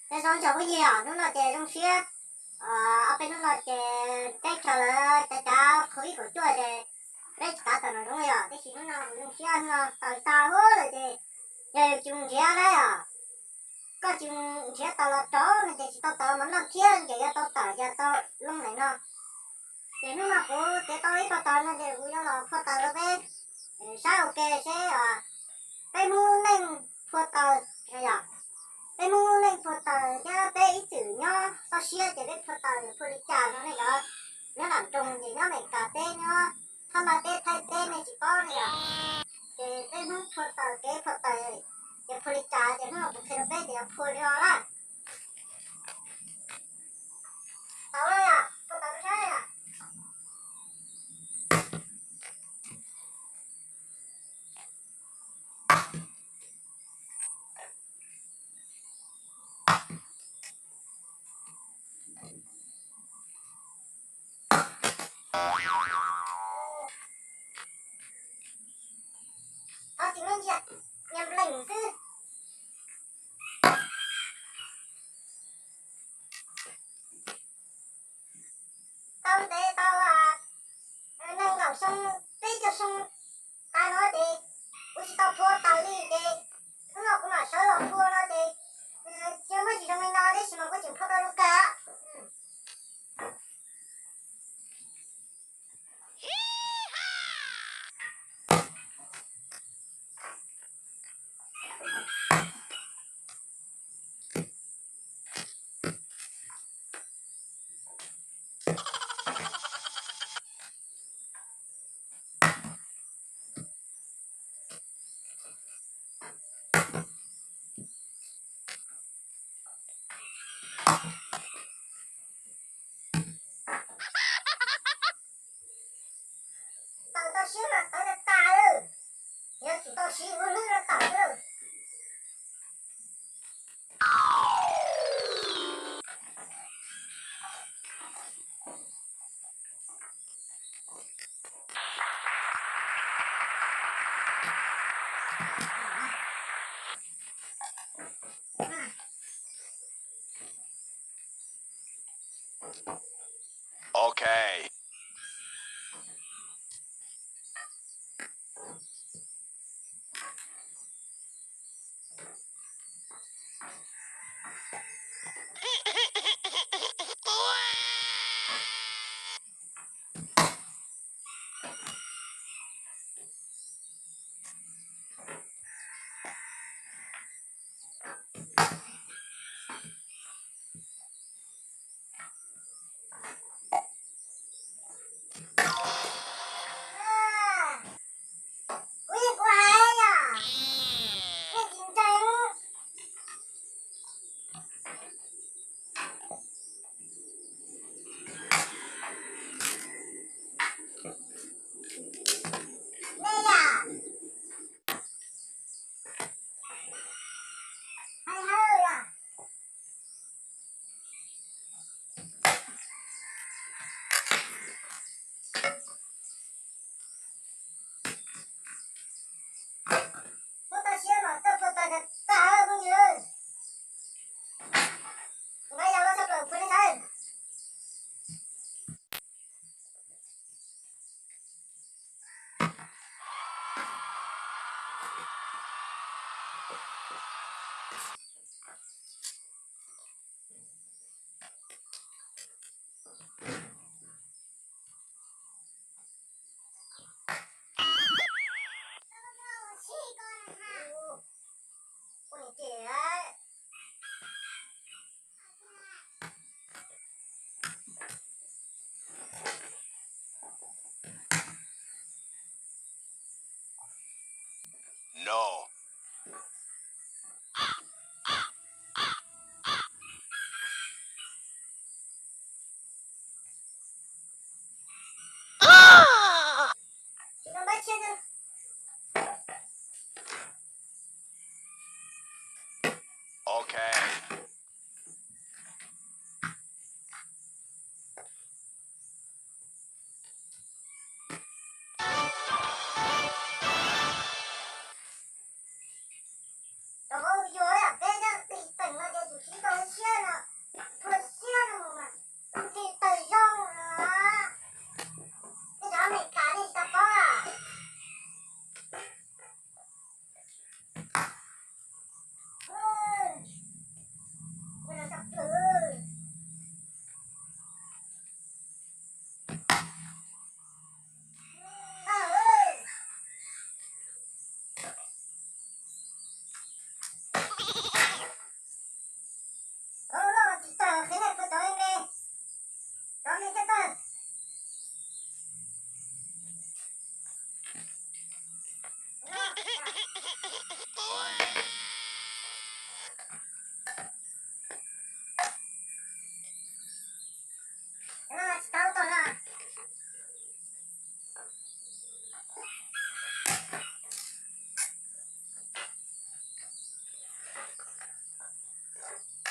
Peb zoo ntsog phooj ywg os, hnub no ces zoo siab. Ob peb hnub no ces teb chaws lawv cav cav covid kaum cuaj ces peb tsis kav tawm nraum zoov li os, tiam sis hnub no kuv zoo siab, hnub no tawm tag huv lawm ces yog yus tsis nrhiav na os, koj tsis nrhiav tawm los rov no ces tsis tau tawm mov noj thiab, ces yuav tau tawm ces tau loo ntawm no. Ces hnub no kuv txiav tau ib pob taws no ces kuv yuav los phua taws rau peb saib ua ke seb peb Hmoob neej phua taws, yog peb Hmoob neej phua taws thiab peb ib txwm nyob toj siab ces peb phua taws phua li cas no nej cov nyob nram nroog ces nyob Amelikas teb, nyob Thab Laj teb, Thaib teb nej tsis paub ne yom. Ces peb Hmoob phua taws, kev phua taws ces phua li cas ces hnub no kuv qhia rau peb ces yog phua li no na. Tau lawm, phua taws saib. Thov tsis muaj ntsia, nyias nplees xwb. Tau ntev tau nees nkaum xyoo, peb caug xyoo tas no ces kuv tsis tau phua taws li ces hnub no kuv mam sawv los phua no ces tsis muaj tsis zoo li no tab sis mas kuv tseem phua tau zoo kawg. Tawm tau siab mas tawv tas tas lawm, yuav tsum tau siv ua hlwb rau tawm xwb lawm. Ok. Kuv yeej kuv hais yom, nej tsis ntseeg. Nej yom, hais hawm yom. Muab tau siab mas koj phua tau tag phooj ywg. Nqa yas los tshaj plaws phua nej saib. No.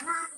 no